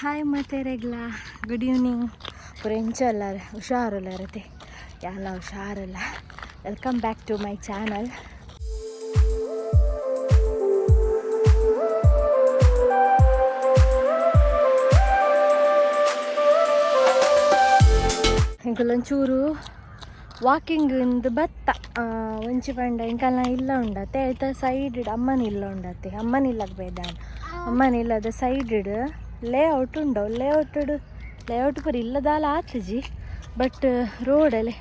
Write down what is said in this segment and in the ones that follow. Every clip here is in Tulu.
Hi ಮಾತೇರೆಗ್ಲ good evening. ಪೂರ ಎಂಚ ಉಲ್ಲಾರ? ಹುಷಾರುಲ್ಲಾರತೆ? ಯಾನ್ಲ ಹುಷಾರುಲ್ಲ. Welcome back to my channel. ಎಂಕುಲೊಂಚೂರು ವಾಕಿಂಗ್ ಇಂದು ಬತ್ತ. ಒಂಜಿ ಪಂಡ ಎಂಕಲ್ನ ಇಲ್ಲ ಉಂಡತೆ, ಐತ ಸೈಡ್ ಅಮ್ಮನ ಇಲ್ಲ ಉಂಡತೆ. ಅಮ್ಮನ ಇಲ್ಲಗ್ ಬೇದಾನ್, ಅಮ್ಮನ ಇಲ್ಲದ ಸೈಡ್ ಲೇಔಟ್ ಉಂಡು. ಲೇಔಟ್ ಲೇಔಟ್ ಪೂರ ಇಲ್ಲದಾಲ ಆತ್ಜಿ, ಬಟ್ ರೋಡಲ್ಲಿ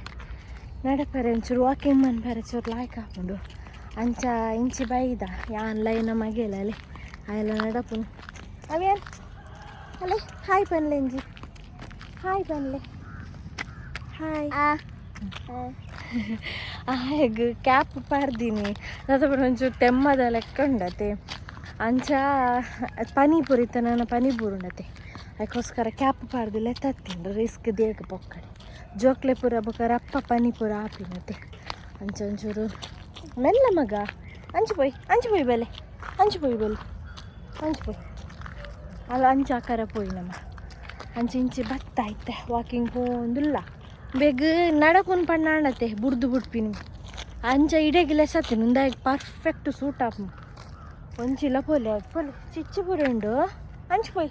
ನಡಪರೆ ಒಂಚೂರು ವಾಕಿಂಗ್ ಮನ್ಪರೆ ಚೂರು ಲಾಯ್ಕ್ ಆಪುಂಡು. ಅಂಚ ಇಂಚಿ ಬೈದ ಯಾನ್ ಲೈನ ಮಗೆಲಲ್ಲಿ ಅಯೆಲ್ಲ ನಡಪುನು. ಅವೇನ್ ಅಲೆ, ಹಾಯ್ ಪನ್ಲೆ ಇಂಜಿ, ಹಾಯ್ ಪನ್ಲೆ, ಹಾಯ್. ಆಯಗ್ ಕ್ಯಾಪ್ ಪಾರ್ದಿನಿ. ದಾದ ಪಂಡ ಒಂಚೂರು ತೆಮ್ಮದ ಲೆಕ್ಕ ಉಂಡತೆ. ಅಂಚ ಪನಿ ಪೂರ ಇತ್ತ, ನನ್ನ ಪನಿ ಬೂರುಂಡತೆ. ಅದಕ್ಕೋಸ್ಕರ ಕ್ಯಾಪ್ ಪಾರ್ದು ಲೆತ್ತತ್ತಿಂಡು. ರಿಸ್ಕ್ ದೇಗ ಪೊಕ್ಕಡೆ ಜೋಕ್ಲೆ ಪೂರ ಬೊಕ ರಪ್ಪ ಪನಿ ಪೂರ ಆಪಿನತೆ. ಅಂಚ ಒಂಚೂರು ಮೆಲ್ಲ ಮಗ. ಅಂಚು ಪೋಯ್, ಅಂಚು ಪೋಯ್ ಬೆಲೆ, ಅಂಚು ಪೋಯ್ ಬೆಲೆ, ಅಂಚು ಪೋಯ್ ಅಲ್ಲ, ಅಂಚ ಆಕಾರ ಪೋಯ್ ನಮ್ಮ. ಅಂಚೆ ಇಂಚೆ ಬತ್ತ ಐತೆ ವಾಕಿಂಗ್ ಪೋಂದುಲ್ಲ. ಬೇಗ ನಡಪುನ್ ಪಣ್ಣಾಣತೆ ಬುಡ್ದು ಬುಡ್ಪಿನಿ. ಅಂಚ ಇಡೆಗಿಲ್ಲ ಸತ್ತಿನ ಉಂದಾಯಗ್ ಪರ್ಫೆಕ್ಟ್ ಸೂಟ್ ಆಪು. ಒಂಚಿಲ ಪೋಲೆ ಪೋಲೆ ಚಿಚ್ಚು ಪೂರ ಉಂಡು. ಅಂಚು ಪೋಯ್.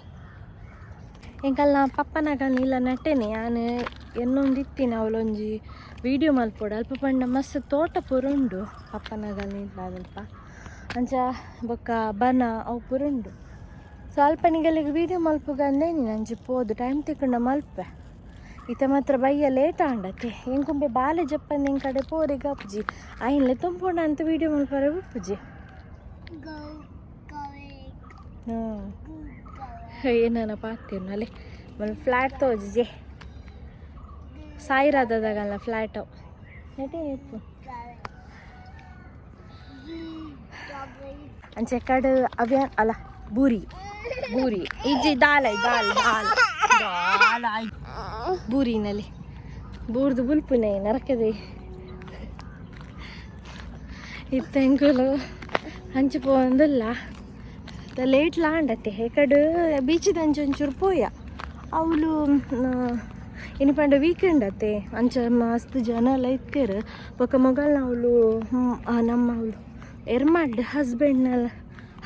ಎಂಕಲ್ನ ಪಪ್ಪನಗಲ್ನ ಇಲ್ಲ ನಟೆನೆ ಯಾನ್ ಎನ್ನೊಂದಿತ್ತಿನ ಅವಳೊಂಜಿ ವೀಡಿಯೋ ಮಲ್ಪೊಡು. ಅಲ್ಪ ಪಂಡ ಮಸ್ತ್ ತೋಟ ಪೂರ ಉಂಡು ಪಪ್ಪನಗಲ್ನ ಇಲ್ಲ ಅಲ್ಪ. ಅಂಚ ಬೊಕ್ಕ ಬನ ಅವು ಪೂರ ಉಂಡು. ಸೊ ಅಲ್ಪ ನಿಗಲಿಗೆ ವೀಡಿಯೋ ಮಲ್ಪುಗ ಅಂದೇ ನೀನು ಅಂಚೆ ಪೋದು ಟೈಮ್ ತಿಕ್ಕಂಡ ಮಲ್ಪೆ. ಇತ್ತ ಮಾತ್ರ ಬಯ್ಯ ಲೇಟ್ ಆಂಡತೆ. ಎಂಕೊಂಬೆ ಬಾಲೆ ಜಪ್ಪಂದು ಎಂಕಡೆ ಕಡೆ ಪೋರಿಗೆ ಅಪ್ಪುಜಿ. ಐನ್ಲೆ ತುಂಪುಂಡ ಅಂತ ವೀಡಿಯೋ ಮಲ್ಪರೆ ಉಪ್ಪುಜಿ. ಹ್ಞೂ, ಏನಾನ ಪಾತಿರ್ನ ಅಲ್ಲಿ ಮಲ್ ಫ್ಲ್ಯಾಟ್ ತೋಜಿಜೆ ಸಾಯಿರಾದದಾಗಲ್ಲ ಫ್ಲ್ಯಾಟ್ ನೆಟೆ ಇಪ್ಪು. ಅಂಚೆ ಕಡೆ ಅವ್ಯ ಅಲ್ಲ, ಬೂರಿ ಬೂರಿ ಇಜ್ಜಿ ದಾಲ ದಾಲ್ ದಾಲ್ ದಾಲ್ ಬೂರಿನಲ್ಲಿ ಬೂರ್ದು ಬುಲ್ಪುನೆ ನರಕದೆ ಇತ್ತ. ಎಂಕುಲು ಅಂಚೆ ಪೋಂದುಲ್ಲ, ಲೇಟ್ ಲಾಂಡತ್ತೆ. ಕಡೆ ಬೀಚದ ಅಂಚೆ ಒಂಚೂರು ಪೋಯ. ಅವಳು ಇನಿ ಪಂಡ ವೀಕೆಂಡ್ ಅತ್ತೆ, ಅಂಚ ಮಸ್ತ್ ಜನ ಎಲ್ಲ ಇತ್ತೇರು. ಬೊಕ ಮೊಗಲ್ನ ಅವಳು ನಮ್ಮ ಅವಳು ಎರ್ಮಾಡ್ ಹಸ್ಬೆಂಡ್ನ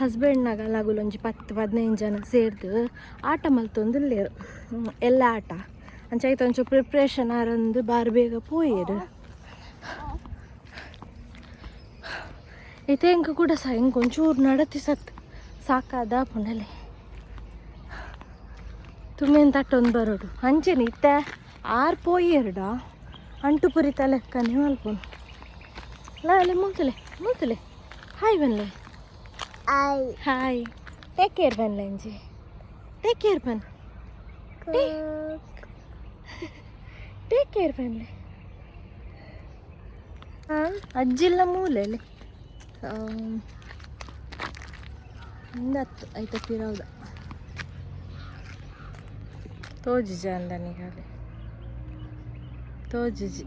ಹಸ್ಬೆಂಡ್ನಾಗಲ್ಲ ಅಗುಲು ಒಂಜಿ 10-15 ಜನ ಸೇರ್ದು ಆಟ ಮಲ್ತೊಂದುಲ್ಲೇರು ಎಲ್ಲ ಆಟ. ಅಂಚ ಐತ ಒಂಚೂರು ಪ್ರಿಪ್ರೇಷನ್ ಆರಂದು ಬಾರಿ ಬೇಗ ಪೋಯೆರ್. ಇತ್ತೆ ಎಂಕ್ ಕೂಡ ಸಹ ಎಂಕ್ ಒಂಚೂರು ನಡತಿ ಸತ್ ಸಾಕಾದ ಪುಂಡಲೆ ತುಮ್ಮೆನ್ ತಟ್ಟೊಂದು ಬರೋಡು. ಅಂಚೆನೆ ಇತ್ತೆ ಆರ್ ಪೋಯೆರ್ಡ ಅಂಟು ಪುರಿತ ಲೆಕ್ಕನೆ ಮಲ್ಪುನು. ಲಾಲೆ ಮುಲ್ತಲೆ ಮುಲ್ತಲೆ, ಹಾಯ್ ಬನ್ಲೆ, ಹಾಯ್, ಟೇಕ್ ಕೇರ್ ಬನ್ಲೆ ಅಂಜಿ, ಟೇಕ್ ಕೇರ್ ಬನ್, ಟೇಕ್ ಕೇರ್ ಬನ್ಲೆ. ಹಾಂ, ಅಜ್ಜಿಲ್ಲ ಮೂಲೆಯಲ್ಲಿ ಇಂದತ್ತು ಐತ ಪಿರವುದ ತೋಜಿಜ ಅಂದನಿಗಾಲೆ ತೋಜಿಜಿ.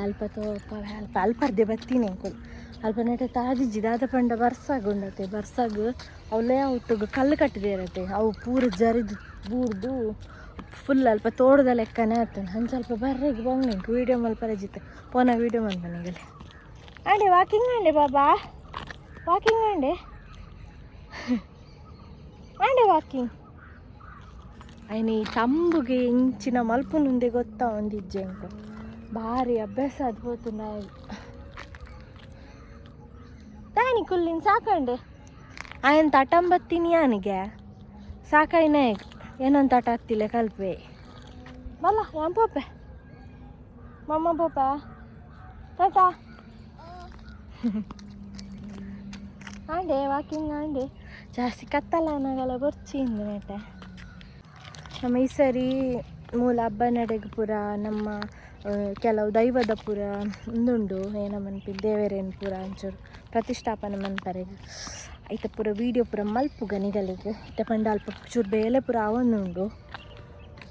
ಅಲ್ಪ ತೋಪ ಅಲ್ಪ ಅಲ್ಪರ್ದೆ ಬತ್ತೀನಿ ಅಂಕುಲು. ಅಲ್ಪ ನೆಟ ತಾಜಿಜಿ. ದಾದ ಪಂಡ ಬರ್ಸಾಗ ಉಂಡತೆ. ಬರ್ಸಾಗ ಅವು ಲೇಔಟ್ಗೆ ಕಲ್ಲು ಕಟ್ಟಿದೆ ಇರತ್ತೆ. ಅವು ಪೂರ ಜರಿದು ಬೂರ್ದು ಫುಲ್ ಅಲ್ಪ ತೋಟದ ಲೆಕ್ಕನೇ ಆತುಂಡು. ಅಂಚ ಅಲ್ಪ ಬರ್ರೆಗ್ ಬಂಗ್ ಎಂಕ್ ವೀಡಿಯೋ ಮಲ್ಪರೆ ಜಿತ್ತೆ ಪೋನ ವೀಡಿಯೋ ಮಲ್ಪನಿಗಲೆ. ಆಂಡೆ ವಾಕಿಂಗ್ ಆಂಡೆ ಬಾಬಾ, ವಾಕಿಂಗ್ ಆಂಡೆ ಆಂಡೆ ವಾಕಿಂಗ್. ಆಯ್ನ ಈ ತಂಬುಗೆ ಇಂಚಿನ ಮಲ್ಪುನುಂದೆ ಗೊತ್ತಾ ಒಂದಿಜ್ಜೆ ಎಂಕು. ಭಾರಿ ಅಭ್ಯಾಸ ಅದು ಪೋತುಂಡ. ತಾನಿ ಕುಲ್ಲಿನ್ ಸಾಕಂಡೆ ಆಯನ್ ತಟಂಬತ್ತೀನಿ ಯಾನಿಗೆ ಸಾಕಾಯ್ನ ಏನೊಂದು ತಟ ಹತ್ತಿಲ್ಲ ಕಲ್ಪೆ ಬಲ್ಲ. ಯಾನ್ ಪೋಪೆ ಮಮ್ಮ ಪೋಪ ಟಾಟಾ. ಆಂಡೆ ವಾಕಿಂಗ್ ಆಂಡೆ. ಜಾಸ್ತಿ ಕತ್ತಲ ಅನ್ನಗಲ ಬೊರ್ಚಿ ಇಂದು ನೆಟೆ. ನಮ್ಮ ಈ ಸರಿ ಮೂಲ ಹಬ್ಬ ನಡೆಗ್ ಪೂರ ನಮ್ಮ ಕೆಲವು ದೈವದ ಪೂರ ಉಂದುಂಡು. ಏನ ಮನ್ಪಿ ದೇವೆರೇನು ಪೂರ ಒಂಚೂರು ಪ್ರತಿಷ್ಠಾಪನೆ ಮನ್ಪರೆಗ್ ಐತ ಪೂರ ವೀಡಿಯೋ ಪೂರ ಮಲ್ಪುಗ ನಿಗಲಿಗ್. ಇತ್ತೆ ಪಂಡ ಅಲ್ಪ ಚೂರು ಬೇಲೆ ಪೂರ ಆವೊಂದುಂಡು.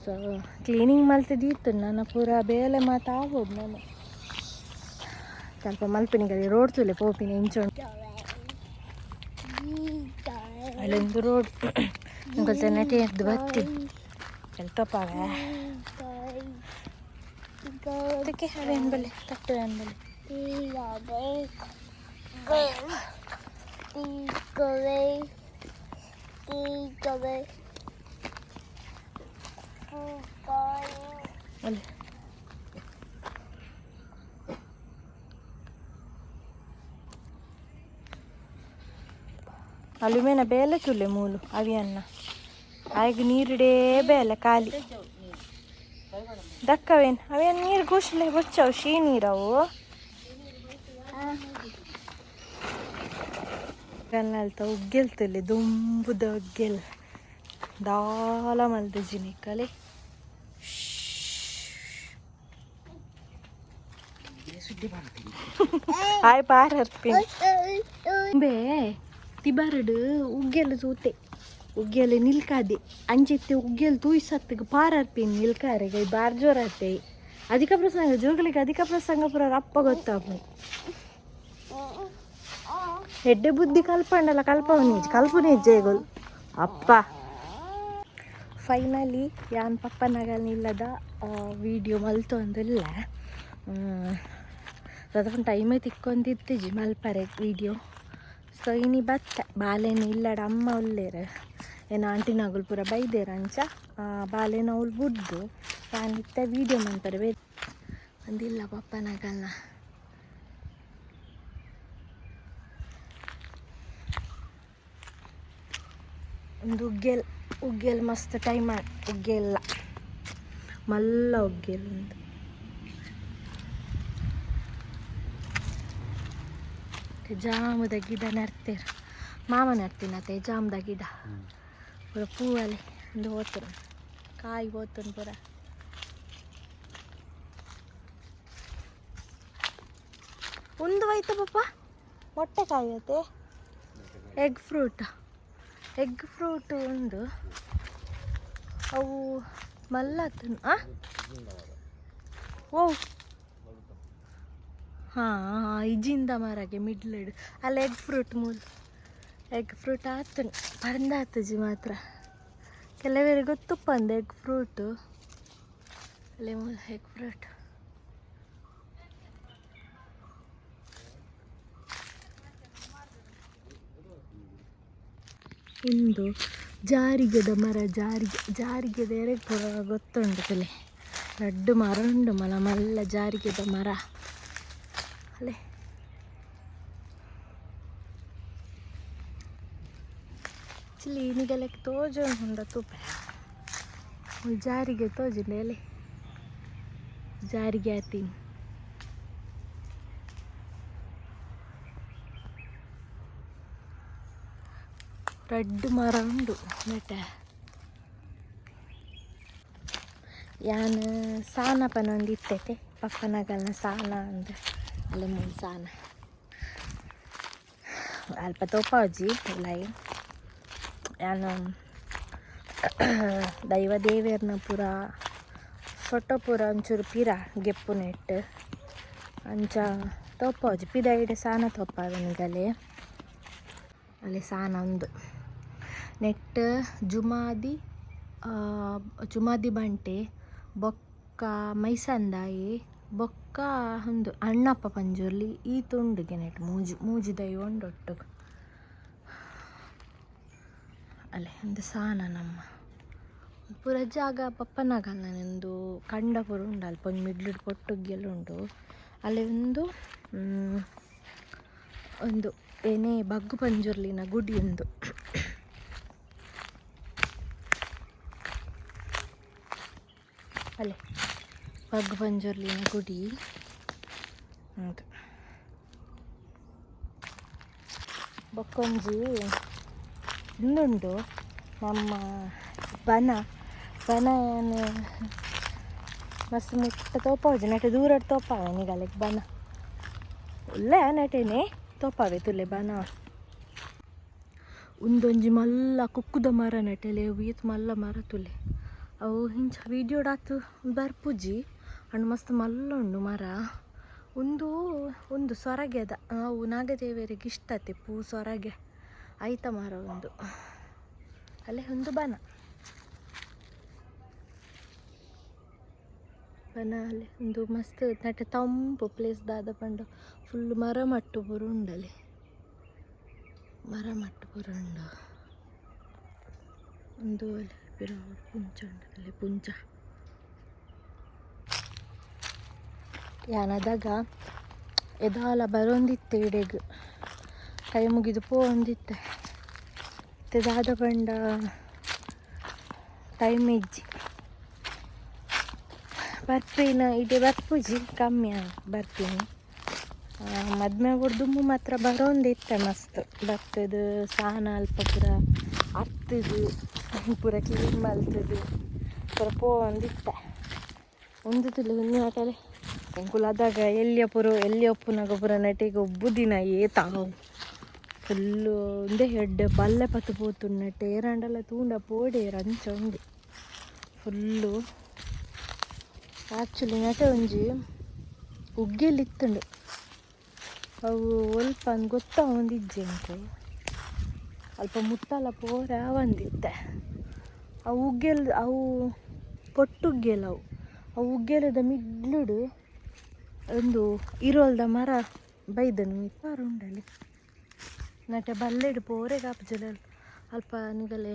ಸೊ ಕ್ಲೀನಿಂಗ್ ಮಲ್ತದೀತು ನನ್ನ ಪೂರ ಬೇಲೆ ಮಾತ ಆವೊಡು. ನಾನು ಸ್ವಲ್ಪ ಮಲ್ಪಿನಿಗಲಿ ರೋಡ್ ತೂಲೆ ಪೋಪಿನ ಇಂಚ ಉಂಡು. ಅಲ್ಲೊಂದು ರೋಡ್. ಇಂಕೊಲ್ತೆ ನಟಿ ಎದ್ದು ಬತ್ತಿ ಎಲ್ತೋಪಾವೆ ಅದಕ್ಕೆ ಅವೇನು ಬಲೆ ತಟ್ಟು ಏನು ಬಲೆ. ಅಲ್ಲಿ ಅಲುಮೇನ ಬೇಲೆ ತುಲೆ ಮೂಲು ಅವಿಯನ್ನ ಆಯ್ಗ ನೀರುಡೇ ಬೇಲೆ ಖಾಲಿ ದಕ್ಕವೇನ್ ಅವೇನ್ ನೀರು ಗುಸ್ಲೆ ಬೊಚ್ಚವು ಶೀ ನೀರವು ಕನ್ನಲ್ತ ಉಗ್ಗೆಲ್ ತುಲೆ ದುಂಬುದ ಉಗ್ಗೆಲ್ ದಾಲ ಮಲ್ದ ಜಿನಿಕಲೆ. ಆಯ್ ಪಾರ್ ಹರ್ಪಿನಿ ಬೇ ತಿಬರಡು ಉಗ್ಗೆಲ್ ತೂತೆ ಉಗ್ಗೆಲ್ ನಿಲ್ಕಾದೆ ಅಂಚೆತ್ತೆ ಉಗ್ಗೆಲ್ ತೂಯ್ಸತ್ತಿಗೆ ಪಾರರ್ಪಿನಿ ನಿಲ್ಕಾರೆಗೆ ಬಾರ್ ಜೋರತ್ತೆ ಅಧಿಕ ಪ್ರಸಂಗ ಜೋಗಲಿಗೆ ಅಧಿಕ ಪ್ರಸಂಗ ಪುರ ರಪ್ಪ ಗೊತ್ತಾಪು ಎಡ್ಡೆ ಬುದ್ಧಿ ಕಲ್ಪಂಡಲ್ಲ ಕಲ್ಪವನಿ ಕಲ್ಪನೆ ಜೇಗೋಲ್ ಅಪ್ಪ. ಫೈನಲಿ ಯಾನ್ ಪಪ್ಪನಗಲ್ನಿಲ್ಲದ ವೀಡಿಯೋ ಮಲ್ತೊಂದುಲ್ಲ ದಾದ ಟೈಮೇ ತಿಕ್ಕೊಂದಿತ್ತಿಜಿ ಮಲ್ಪರೆ ವೀಡಿಯೋ. ಸೊ ಇನಿ ಬತ್ತೆ ಬಾಲೆನ ಇಲ್ಲಡ ಅಮ್ಮ ಉಲ್ಲೇರು ಏನು ಆಂಟಿನಗುಲ್ ಪೂರ ಬೈದೇರು ಅಂಚ ಬಾಲೆನ ಅವ್ಲು ಬುಡ್ದು ಯಾನ್ ಇತ್ತೆ ವೀಡಿಯೋ ಮನ್ಪರೆ ಬೇ ಒಂದಿಲ್ಲ ಪಪ್ಪನಗಲ್ನ. ಒಂದು ಉಗ್ಗೆಲ್ ಉಗ್ಗೆಲ್ ಮಸ್ತ್ ಟೈಮ್ ಉಗ್ಗೆಲ್ಲ ಮಲ್ಲ ಉಗ್ಗೆಲ್ ಒಂದು ಜಾಮದ ಗಿಡ ನಡ್ತೇರು ಮಾಮ ನಡ್ತೀನತೆ ಜಾಮದ ಗಿಡ ಪೂರ ಪೂವಲೆ ಒಂದು ಹೋತರು ಕಾಯಿ ಹೋತನ್ ಪೂರ ಒಂದು ಹೋಯ್ತು ಪಪ್ಪ ಮೊಟ್ಟೆ ಕಾಯಿ ಐತೆ ಎಗ್ ಫ್ರೂಟ್ ಎಗ್ ಫ್ರೂಟ್ ಒಂದು ಅವು ಮಲ್ಲತನು ಆ ಓ ಹಾಂ ಇಜಿಂದ ಮರಗೆ ಮಿಡ್ಲೆಡ್ ಅಲ್ಲ ಎಗ್ ಫ್ರೂಟ್ ಮೂಲ ಎಗ್ ಫ್ರೂಟ್ ಆತನು ಪರಂದಾತಜಿ ಮಾತ್ರ ಕೆಲವರಿಗೆ ಗೊತ್ತುಪ್ಪಂದು ಎಗ್ ಫ್ರೂಟು ಅಲ್ಲೇ ಮೂಲ ಎಗ್ ಫ್ರೂಟ್. ಒಂದು ಜಾರಿಗೆದ ಮರ ಜಾರಿಗೆ ಜಾರಿಗೆದ ಎರೆಗ್ ಪೂರ ಗೊತ್ತುಂಡು ತಲೆ ರಡ್ಡು ಮರ ಉಂಡು ಮಲ ಮಲ್ಲ ಜಾರಿಗೆದ ಮರ ಅಲ್ಲೇ ಚಿಲ್ಲಿ ನಿಗಲೆಕ್ ತೋಜೊಂಡು ತೂಪೆ ಜಾರಿಗೆ ತೋಜಿಂಡೆ ಅಲೆ ಜಾರಿಗೆ ಆತೀನಿ. ರಡ್ಡು ಮರ ಉಂಡು ನೆಟೆ ಯಾನ್ ಸಾನ ಪನೊಂದು ಇತ್ತೈತೆ ಪಪ್ಪನಗಲ್ನ ಸಾನ ಅಂದ್ ಅಲ್ಲೇ ಮೂಲು ಸಾನ ಅಲ್ಪ ತೋಪಾಜಿ ಉಲಾಯಿ ಯಾನ್ ದೈವ ದೇವೆರ್ನ ಪೂರ ಫೋಟೋ ಪೂರ ಒಂಚೂರು ಪಿರ ಗೆಪ್ಪುನೆಟ್ ಅಂಚ ತೋಪಾಜಿ ಪಿದಯಿಡ್ ಸಾನ ತೋಪಾವೆ ನಿಗಲೆ ಅಲ್ಲಿ ಸಾನ ಉಂದು ನೆಟ್ ಜುಮಾದಿ ಜುಮಾದಿ ಬಂಟೆ ಬೊಕ್ಕ ಮೈಸಂದಾಯೆ ಬೊಕ್ಕ ಉಂದು ಅಣ್ಣಪ್ಪ ಪಂಜುರ್ಲಿ ಈ ತುಂಡುಗೆ ನೆಟ್ ಮೂಜಿ ಮೂಜಿ ದೈವ ಉಂಡು ಒಟ್ಟುಗು ಅಲ್ಲೇ ಒಂದು ಸಾನ ನಮ್ಮ ಪೂರ ಜಾಗ ಪಪ್ಪನಗಲ್ನ ಕಂಡ ಪೂರ ಉಂಡು ಅಲ್ಪ ಒಂಜಿ ಮಿಡ್ಲುಡ್ ಪೊಟ್ಟುಗ್ಗೆಲ್ಲ ಉಂಡು ಅಲ್ಲಿ ಒಂದು ಒಂದು ಏನೇ ಬಗ್ಗು ಪಂಜುರ್ಲಿನ ಗುಡಿ ಉಂದು. ಅಲ್ಲೇ ಬಗ್ಗು ಪಂಜುರ್ಲಿನ ಗುಡಿ ಹೌದು. ಬೊಕ್ಕೊಂಜಿ ಉಂದುಂಡು ನಮ್ಮ ಬನ ಬನ ಏನು ಮಸ್ತ್ ಮುಟ್ಟ ತೋಪಾವುಜಿ ನೆಟೆ ದೂರಡ್ ತೋಪಾವೆ ನಿಗಲೆಗ್ ಬನ ಉಲ್ಲೆ ನೆಟೆನೆ ತೋಪಾವೆ ತುಲೆ ಬನ ಉಂದೊಂಜಿ ಮಲ್ಲ ಕುಕ್ಕುದ ಮರ ನೆಟೆಲೆ ಏತ್ ಮಲ್ಲ ಮರ ತುಲೆ ಅವು ಇಂಚ ವೀಡಿಯೋಡಾತ್ ಬರ್ಪುಜಿ ಅಂಡ್ ಮಸ್ತ್ ಮಲ್ಲ ಉಂಡು ಮರ ಉಂದು ಉಂದು ಸೊರಗೆದ ಅವು ನಾಗದೇವರಿಗೆ ಇಷ್ಟ ಅತ್ತೆ ಪೂ ಸೊರಗೆ ಐತ ಮರ ಉಂದು. ಅಲ್ಲೇ ಒಂದು ಬನ ಬನ. ಅಲ್ಲಿ ಒಂದು ಮಸ್ತ್ ನಟ ತಂಪು ಪ್ಲೇಸ್ ದಾದ ಪಂಡ ಫುಲ್ ಮರ ಮಟ್ಟು ಪೂರ ಉಂಡಲ್ಲಿ, ಮರ ಮಟ್ಟು ಪೂರ ಉಂಡು. ಒಂದು ಅಲ್ಲಿ ಪಿರ ಪುಂಚ ಉಂಡು, ಅಲ್ಲಿ ಪುಂಚ. ಯಾನದಾಗ ಎದಾಲ ಬರೊಂದಿತ್ತೆ ಇಡೆಗ್, ಕೈ ಮುಗಿದು ಪೋವೊಂದಿತ್ತೆ. ದಾದ ಪಂಡ ಟೈಮ್ ಇಜ್ಜಿ ಬರ್ಪಿನ, ಇಡೆ ಬರ್ಪುಜಿ, ಕಮ್ಮಿ ಬರ್ತೀನಿ. ಮದ್ಮೆ ದುಮ್ಮು ಮಾತ್ರ ಬರೋಂದಿತ್ತೆ ಮಸ್ತ್ ಬರ್ತದು. ಸಾನ ಅಲ್ಪ ಪೂರ ಅರ್ತದು, ಪೂರ ಕ್ಲೀನ್ ಮಲ್ತದು, ಪೂರ ಪೋವೊಂದಿತ್ತೆ. ಒಂದು ತುಲು ಒಂದು ಆಟಲೆ ಎಂಕುಲು ಅದಾಗ ಎಲ್ಲಿಯ ಪೂರ ಎಲ್ಲಿ ಒಪ್ಪುನಾಗ ಪೂರ ನಟಿಗೆ ಒಬ್ಬುದಿನ ಏತಾವು ಫುಲ್ಲು ಒಂದೇ ಹೆಡ್ ಬಲ್ಲೆ ಪತ್ತು ಪೋತುಂಡು ಏರಾಂಡಲ ತೂಂಡ ಪೋಡೇರ್ ಅಂಚ ಉಂಡು ಫುಲ್ಲು. ಆ್ಯಕ್ಚುಲಿ ನಟೆ ಒಂಜಿ ಉಗ್ಗೆಲ್ ಇತ್ತುಂಡು, ಅವು ಒಲ್ಪ ಗೊತ್ತಾವೊಂದಿಜ್ಜಿ ಎಂಕ್, ಅಲ್ಪ ಮುಟ್ಟಲ ಪೋರ ಆವಂದಿತ್ತೆ. ಅವು ಉಗ್ಗೆಲ್, ಅವು ಪೊಟ್ಟುಗ್ಗೆಲ್, ಅವು ಅವು ಉಗ್ಗೆಲದ ಮಿಡ್ಲುಡು ಒಂದು ಇರೋಲ್ದ ಮರ ಬೈದನು ಮಿತ್ತಾರು ಉಂಡಲ್ಲಿ. ನಟೆ ಬಲ್ಲೆಡ್ ಪೋರೆ ಕಾಪುಜಲ. ಅಲ್ಪ ನಿಗಲೆ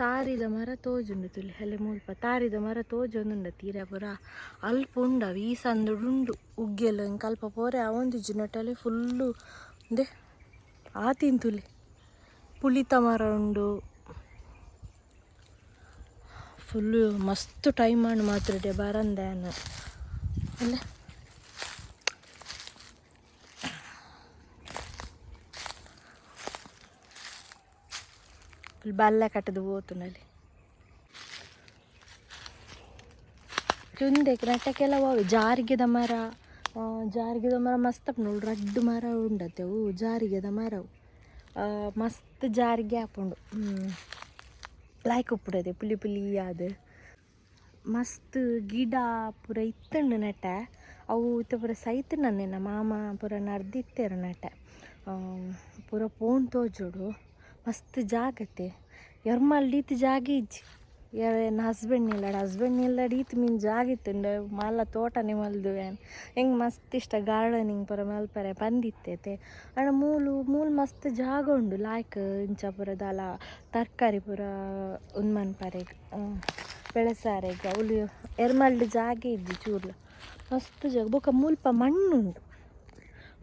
ತಾರಿದ ಮರ ತೋಜುಂಡು ತುಲಿ, ಅಲ್ಲಿ ಮುಲ್ಪ ತಾರಿದ ಮರ ತೋಜೊಂದುಂಡು ತೀರ ಪೂರ ಅಲ್ಪ ಉಂಡವು. ಈ ಸಂದುಡು ಉಂಡು ಉಗ್ಗೆಲ್, ಎಂಕ್ ಅಲ್ಪ ಪೋರೆ ಆವೊಂದಿಜ್ಜಿ. ನಟಲ್ಲಿ ಫುಲ್ಲು ಉಂದೆ ಆತಿನ್ ತುಲಿ, ಪುಳಿತ ಮರ ಉಂಡು ಫುಲ್ಲು. ಮಸ್ತ್ ಟೈಮ್ ಆಂಡ್ ಮಾತ್ರ ಬರಂದೆ ಅನ್ನ ಅಲ್ಲ. ಫುಲ್ ಬಲ್ಲೆ ಕಟ್ಟದು ಪೋತುಂಡಲ್ಲಿ ಚುಂದೆಕ್ ನಟ್ಟ ಕೆಲವು ಜಾರಿಗೆದ ಮರ, ಜಾರಿಗೆದ ಮರ ಮಸ್ತ್ ಆಪುಂಡು. ರಡ್ಡ್ ಮರ ಉಂಡತೆ ಅವು ಜಾರಿಗೆದ ಮರವು, ಮಸ್ತ್ ಜಾರಿಗೆ ಆಪುಂಡು. ಲಾಯ್ಕ್ ಉಪ್ಪುಡದೆ ಪುಲಿ ಪುಲಿ ಆದ್ ಮಸ್ತ್ ಗಿಡ ಪೂರ ಇತ್ತುಂಡು ನಟ. ಅವು ಇತ್ತೆ ಪೂರ ಸೈತುಂಡಂದೇನ ಮಾಮ ಪೂರ ನಡ್ದಿತ್ತೆರ್ ನಟ. ಪೂರ ಪೋನ್ ತೋಜೊಡು ಮಸ್ತ್ ಜಾಗತೆ. ಎರ್ಮಲ್ಡ್ ಈತ್ ಜಾಗ ಇಜ್ಜಿ. ಎನ್ನ ಹಸ್ಬೆಂಡ್ ನಿಲ್ಲಡ, ಹಸ್ಬೆಂಡ್ ನಿಲ್ಲಡ್ ಈತ್ ಮೀನ್ ಜಾಗ ಇತ್ತುಂಡು ಮಲ್ಲ ತೋಟನೆ ಮಲ್ದುವೆ. ಎಂಕ್ ಮಸ್ತ್ ಇಷ್ಟ ಗಾರ್ಡನಿಂಗ್ ಪೂರ ಮಲ್ಪರೆ ಪಂದಿತ್ತೇತೆ. ಆಂಡ ಮೂಲು ಮೂಲು ಮಸ್ತ್ ಜಾಗ ಉಂಡು ಲಾಯ್ಕ್ ಇಂಚ ಪೂರ ದಾಲ ತರಕಾರಿ ಪೂರ ಉಂದು ಮನ್ಪರೆಗ್ ಬೆಳೆಸಾರೆಗ್. ಅವ್ಲು ಎರ್ಮಲ್ಡ್ ಜಾಗ ಇಜ್ಜಿ ಚೂರ್ಲ, ಮಸ್ತ್ ಜಾಗ. ಬೊಕ ಮುಲ್ಪ ಮಣ್ಣು ಉಂಡು,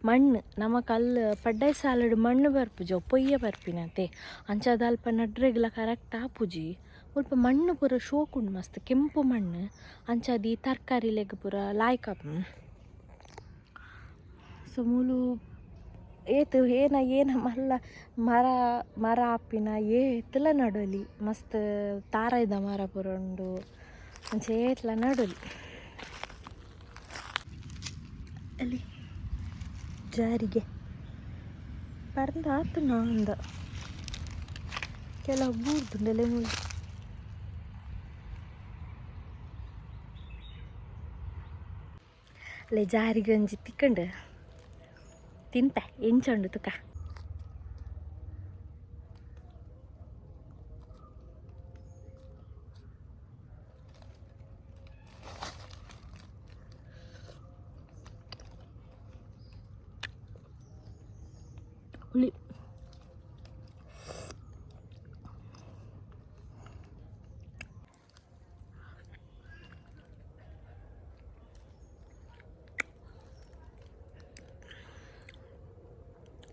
ಮಣ್ಣು ನಮಕ್ ಅಲ್ಲು ಪಡ್ಡಾಯಿ ಸಾಲಡ್ ಮಣ್ಣು ಬರ್ಪುಜಿ, ಅವು ಪೊಯ್ಯೆ ಬರ್ಪಿನತೆ. ಅಂಚಾದ್ ಅಲ್ಪ ನಡ್ರೆಗ್ಲ ಕರೆಕ್ಟ್ ಆಪುಜಿ. ಮುಲ್ಪ ಮಣ್ಣು ಪೂರ ಶೋಕುಂಡು, ಮಸ್ತ್ ಕೆಂಪು ಮಣ್ಣು. ಅಂಚಾದ್ ಈ ತರಕಾರಿಲೆಗ್ ಪೂರ ಲಾಯ್ಕ್ ಆಪುಂಡು. ಸೊ ಮೂಲು ಏತ್ ಏನ ಏನ ಮಲ್ಲ ಮರ ಮರ ಆಪಿನ ಏತ್ಲ ನಡೊಲಿ, ಮಸ್ತ್ ತಾರಾಯ್ದ ಮರ ಪೂರ ಉಂಡು, ಅಂಚ ಏತ್ಲ ನಡೊಲಿ. ಅಲ್ಲಿ ಜಾರಿಗೆ ಪರ್ಂದ್ ಆತುಂಡ ಅಂದ ಕೆಲವು ಬೂರ್ದುಂಡಲೆ ಮೂಲು. ಅಲ್ಲೇ ಜಾರಿಗೆ ಒಂಜಿ ತಿಕ್ಕಂಡು ತಿನ್ಪೆ, ಎಂಚ ಉಂಡು ತುಕ. ಹುಳಿ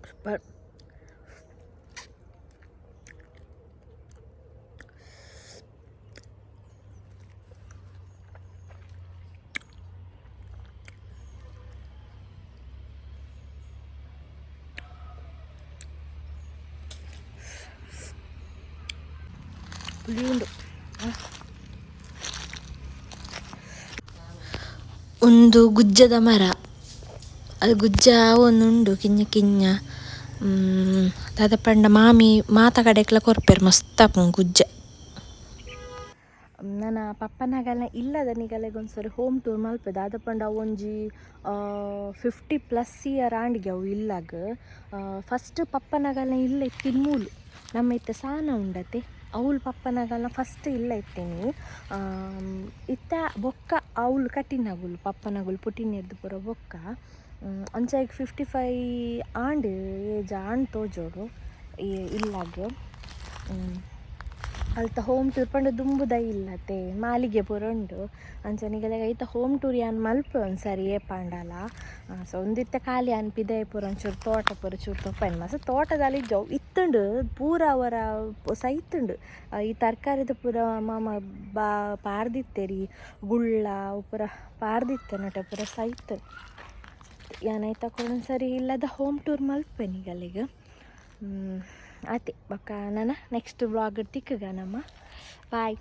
ಸೂಪರ್. ಪುಳಿ ಉಂಡು. ಉಂದು ಗುಜ್ಜದ ಮರ, ಅದು ಗುಜ್ಜ ಒಂದುಂಡು ಕಿഞ്ഞ ಕಿഞ്ഞ. ದಾದ ಪಂಡ ಮಾಮಿ ಮಾತ ಕಡೆಕ್ಲ ಕೊರ್ಪೆರ್, ಮಸ್ತ್ ಆಪುಂಡು ಗುಜ್ಜ. ನನ ಪಪ್ಪನಗಲ್ನ ಇಲ್ಲದ ನಿಗಲೆಗ್ ಒಂದ್ಸರಿ ಹೋಮ್ ಟೂರ್ ಮಲ್ಪೆ. ದಾದ ಪಂಡ ಅವು ಒಂಜಿ 50+ ಇಯರ್ ಆಂಡ್ಗೆ ಅವು ಇಲ್ಲಾಗ. ಫಸ್ಟ್ ಪಪ್ಪನಗಲ್ನ ಇಲ್ಲ ಇತ್ತಿನ ಮೂಲು ನಮ್ಮ ಇತ್ತೆ ಸಾನ ಉಂಡತೆ ಅವ್ಲು ಪಪ್ಪನಗಲ್ನ ಫಸ್ಟ್ ಇಲ್ಲ ಇತ್ತೀನಿ. ಇತ್ತ ಬೊಕ್ಕ ಅವ್ಲು ಕಟ್ಟಿನಗುಲು ಪಪ್ಪನಗುಲು ಪುಟ್ಟಿನೆರ್ದ್ ಪೂರ ಬೊಕ್ಕ. ಅಂಚ ಐಕ್ 55 ಆಂಡ್ ಏಜ್ ಆಂಡ್ ತೋಜೋಡು ಈ ಇಲ್ಲಗ್. ಅಲ್ತ ಹೋಮ್ ಟೂರ್ ಪಂಡ ದುಂಬುದ ಇಲ್ಲತೆ ಮಾಲಿಗೆ ಪೂರ ಉಂಡು. ಅಂಚ ನಿಗಲೆಗ್ ಐತ ಹೋಮ್ ಟೂರ್ ಯಾನ್ ಮಲ್ಪೆ ಒಂದ್ಸರಿ ಏಪಾಂಡಲ. ಸೊ ಉಂದಿತ್ತೆ ಖಾಲಿ ಯಾನ್ ಪಿದಯಿ ಪೂರ ಒಂಚೂರು ತೋಟ ಪೂರ ಚೂರು ತೋಪೈನ್ ಮಸ್ತ್ ತೋಟದಲ್ಲಿ ಜೌ ಇತ್ತುಂಡು ಪೂರ ಅವರ ಸೈತುಂಡು. ಈ ತರಕಾರಿದ ಪೂರ ಮಾಮ ಬಾ ಪಾರ್ದಿತ್ತೆರಿ ಗುಳ್ಳ ಅವು ಪೂರ ಪಾರ್ದಿತ್ತೆರ್ ಪೂರ ಸೈತು. ಯಾನ್ ಐತ ಒಂದ್ಸರಿ ಇಲ್ಲದ ಹೋಮ್ ಟೂರ್ ಮಲ್ಪೆ ನಿಗಲೆಗ್. ಆತೆ ಬೊಕ್ಕ ನನ ನೆಕ್ಸ್ಟ್ ವ್ಲಾಗ್ ತಿಕ್ಕುಗ ನಮ್ಮ. ಬಾಯ್.